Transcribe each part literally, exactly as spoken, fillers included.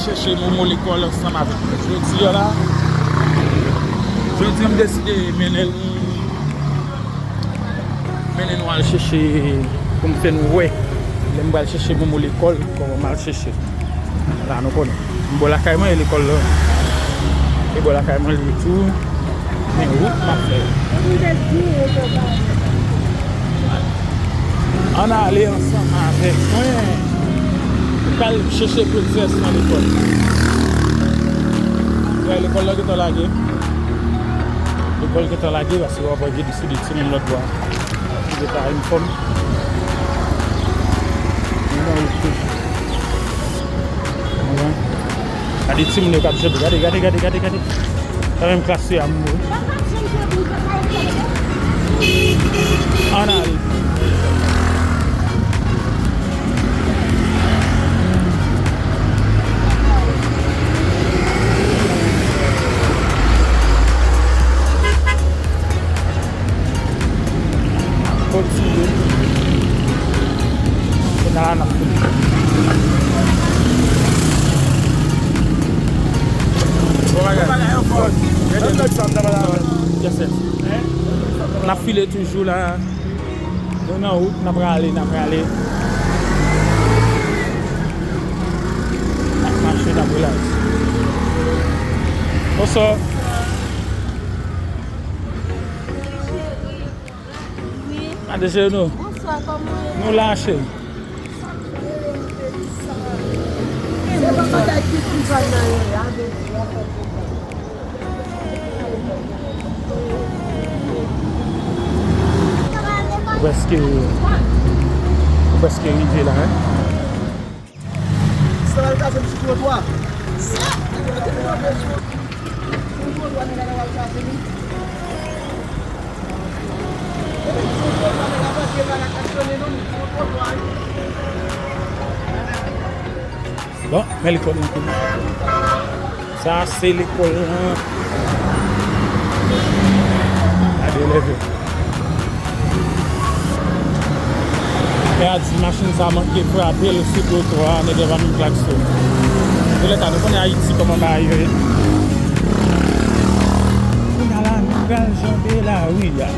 Chèche Momo lekòl ansanm avèk mwen. Jodi a la, jodi a m deside mennen l, mennen nou al chèche pou m fè nou wè. Lè m pral chèche Momo lekòl, kòman m al chèche. La nou konnen. M bò lakay mwen e lekòl la. E bò lakay mwen li tou. Men wout m ap fè. Ann ale ansanm avèk mwen. Pral chèche Princess nan lekòl. Wè, lekòl la gentan lage. Lekòl gentan lage, paske w ap wè gen de timoun lòt bò a. Ki gentan anfòm. Gade timoun yo k ap jwe. Gade, gade, gade, gade, gade. Sa menm klas yo a mouri. Ann ale. Kontinye. Kounye a la n ap fini. Bon bagay. Bon bagay, anfòm. Yes, sir. N ap file toujou la. Nou nan wout, n ap rale, n ap rale. N ap mache, n ap relax. Bonswa. Gade je nou. Bonswa, kòman w ye? Nou la, cheri. Se pa bagay ki pi fè nan yo, ya, de Dye. Ou prèske, ou prèske rive la, en. Sa l kaze m sou twotwa. Sou twotwa nèg la w al kaze li. Sou twotwa nèg la pase pa la kasyone non, sou twotwa wi. Bon, men lekòl lan kounye a. Sa se lekòl lan. Gade elèv yo. Lè a di machin sa manke frape l sou twotwa a, nèg yo pa menm klakson. Antoulèka, nou konnen Ayiti kòman bagay yo ye. Kounye a la, nou pral janbe lari a.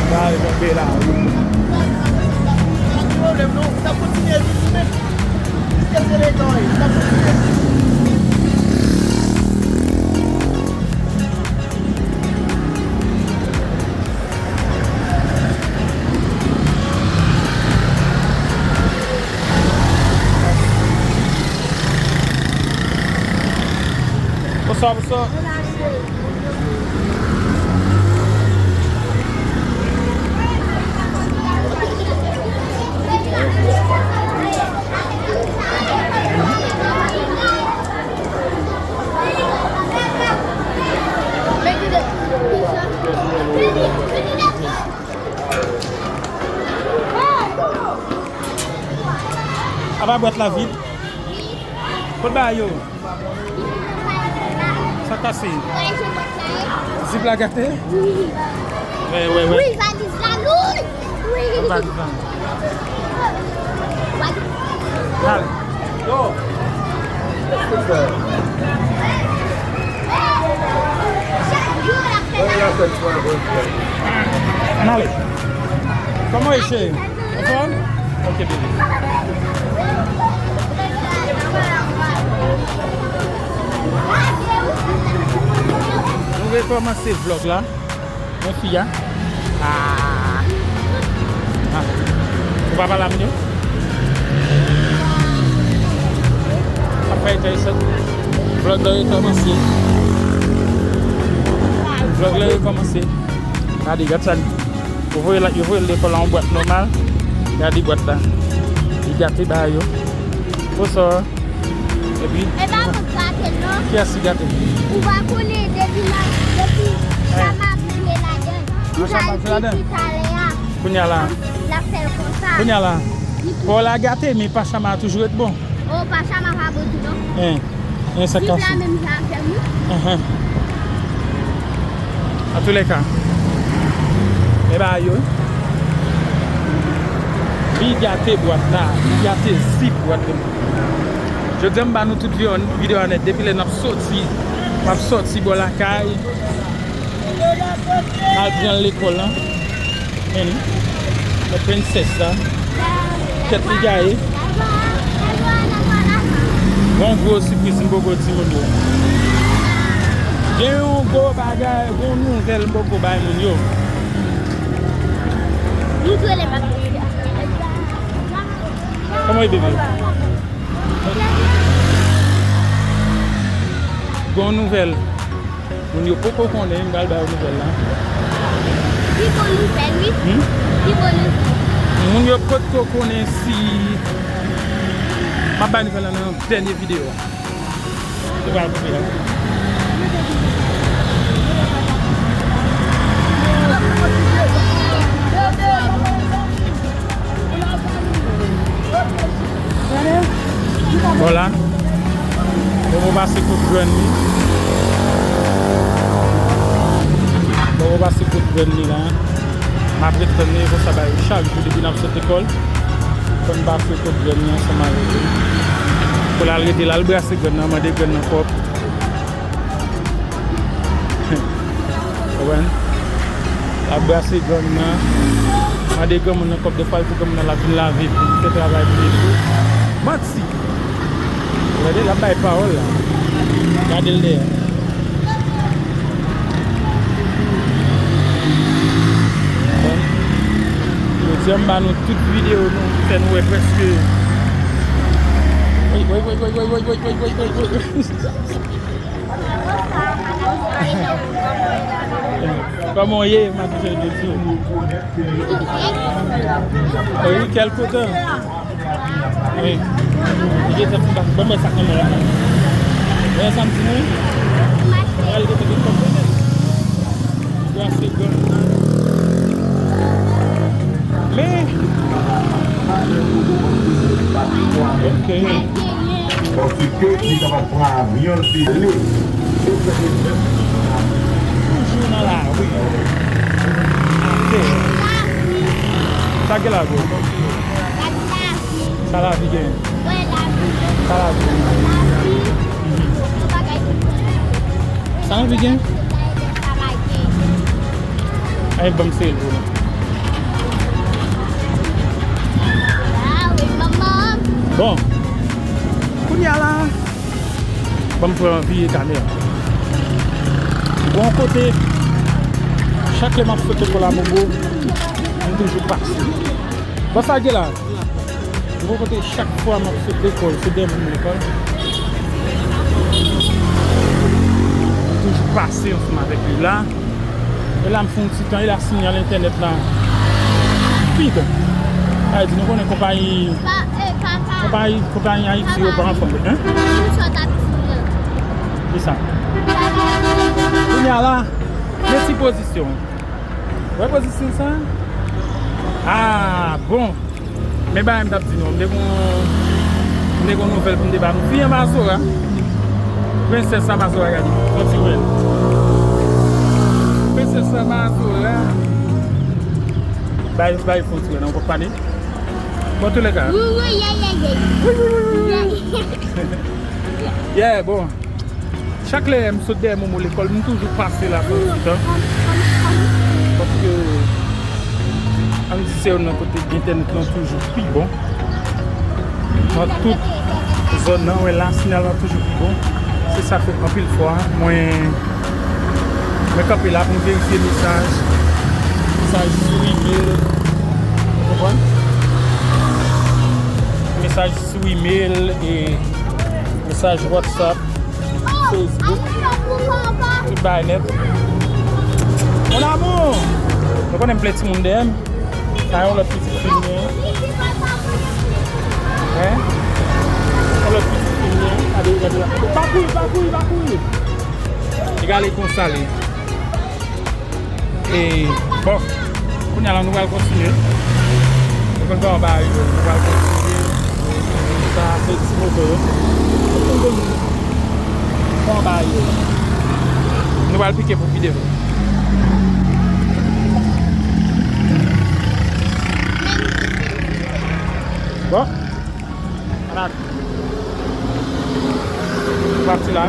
Pral janbe lari. Pa gen pwoblèm non, n ap kontinye viv nou menm. Piske se letan wi, n ap kontinye viv. Bonswa, bonswa. Apa bwat la vid? Kot bagay yo? Sa k pase? Zip la gate? Wi. Wè, wè, wè. Wi, valiz la loul. Wi. Valiz la. Valiz. Al. Yo. Ann ale. Kòman w ye, cheri? Anfòm? Ok, bebe. Nou rekòmanse vlòg la. Men fi a. Ah. Ah. Ou pa pale a moun yo? Ap fè enteresan. Vlòg la rekòmanse. Vlòg la rekòmanse. Gade, gad sa. Yo voye la, yo voye l lekòl la yon bwat nòmal. Gade bwat la. Li gate bagay yo. Bonswa. Epi, e pa mwen k gate l non. Kiyès ki gate? Ou pa konnen depi ma, depi chama ap jwe ladan. An, chama ap jwe ladan? Depi talè a. Kounye a la. L ap fè l konsa. Kounye a la. Li tou. Paw la gate, men pa chama a toujou ret bon. Oh, pa chama pa bon tou non. Hein. Hein, sa kase. Viv la menm jan avè m wi. Ahan. Antoulèka, e ba yo. Li gate bwat la, li gate zip bwat la. Jodi a m ba nou tout videyo, videyo a nèt. Depi lè n ap soti, m ap soti bò lakay. M al pran l lekòl la. Men li. Mwen prensès la. Tèt li gaye. Gon gwo sipriz m poko di moun yo. Gen yon gwo bagay, gon nouvèl m poko bay moun yo. Kòman w ye, bebe? Gon nouvèl. Moun yo poko konnen, m pral ba yo nouvèl la. Pi bon nouvèl, wi. Hmm? Pi bon nouvèl. Moun yo potko konnen si m ap bay nouvèl la nan dènye videyo a. Yo pral koupe la. Vwala. Bobo pase kout grenn li. Bobo pase kout grenn li la. M ap ret tann li konsa, bay chak jou depi n ap sot lekòl. Fò n pase kout grenn li ansanm avèk li. Pou l al rete la, l brase grenn nan, mande grenn nan kòb. Konprann? L ap brase granmoun nan. Mande granmoun nan kòb, dèfwa l di granmoun nan l ap vin lave pou l fè travay pou li tou. Manti! Gade, l ap bay pawòl la. Gade l dèyè. Konprann? Jodi a, m ba nou tout videyo nou, fè nou wè prèske. Woy, woy, woy. Kòman w ye, mademoiselle Betty? Wi, kèl kontan. Wi. Li gentan fin pase. Ban mwen sa k nan men l la. Wè sa m di nou? Wè, li gentan fin pase. Sa se bon. Men. Ok. Paske li kapab pran avyon, l te vle. Toujou nan lari. Atè. Sa gen la, bro? Sa lavi gen. Sa lavi gen. Sa lavi gen. Ay, ban m sere l pou nou. Bon. Kounye a la, ban m pran vire kamera. Bon kote, chak lè m ap sot lekòl a Mobo, m toujou pase. Bon, sa gen la. Bon kote, chak fwa m ap sot lekòl, sot dèyè moun lekòl, m toujou pase ansanm avèk li la. E la m fè yon ti tan, e la siyal entènèt la pi bon. Sa vle di, nou konnen konpayi, konpayi, konpayi Ayiti yo pa anfòm, hein? Kisa? Kounye a la, men ti pozisyon. Wè pozisyon sa? Ah, bon. Men bagay m t ap di nou, m te gon, m te gon nouvèl pou m te ba nou. Fi an Mazora. Prensès sa Mazora, gade. Fon ti wè l. Prensès sa Mazora. Bay, bay fon ti wè l, nan w pale. Bon, tou lè ka. Yeah, bon. Chak lè m sot dèyè Momo lekòl, m toujou pase la pran ti tan. Paske, ann di se youn nan kote entènèt lan toujou pi bon. Nan tout zòn nan, wè la, siyal lan toujou pi bon. Se sa fè anpil fwa, mwen, mwen kanpe la pou m verifye mesaj. Mesaj sou imèl. Ou konprann? Mesaj sou imèl e mesaj WhatsApp, Facebook, tout bagay nèt. Mon amour! Nou konnen m plen timoun dèyè m. Sa yon lòt pitit fi m ye. Hein? Yon lòt pitit fi m ye. Gade, gade la. Pa kouri, pa kouri, pa kouri! Li gade konsa li. E, bon, kounye a la, nou pral kontinye. Nou konn kòman bagay yo, nou pral kontinye. Sa se ti moto yo. Nou konn kòman bagay yo. Nou pral pike pou pi devan. Bon. Ala. Pati la.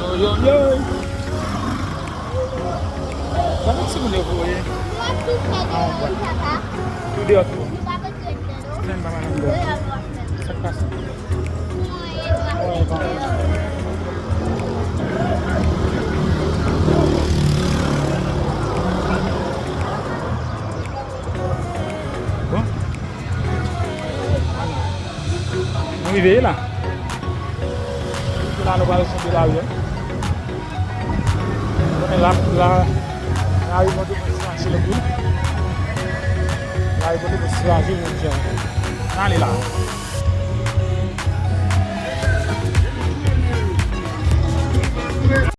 Yo, yo, yo. Gade timoun yo voye. Tou deyò tou. Fè m pa mal anndan. Sa k pase? Bon. Nou rive la. La nou pral soti lari a. Konnen la, la, lari Pòtoprens fasil anpil. Lari Pòtoprens fasil, jodi a. N ale la.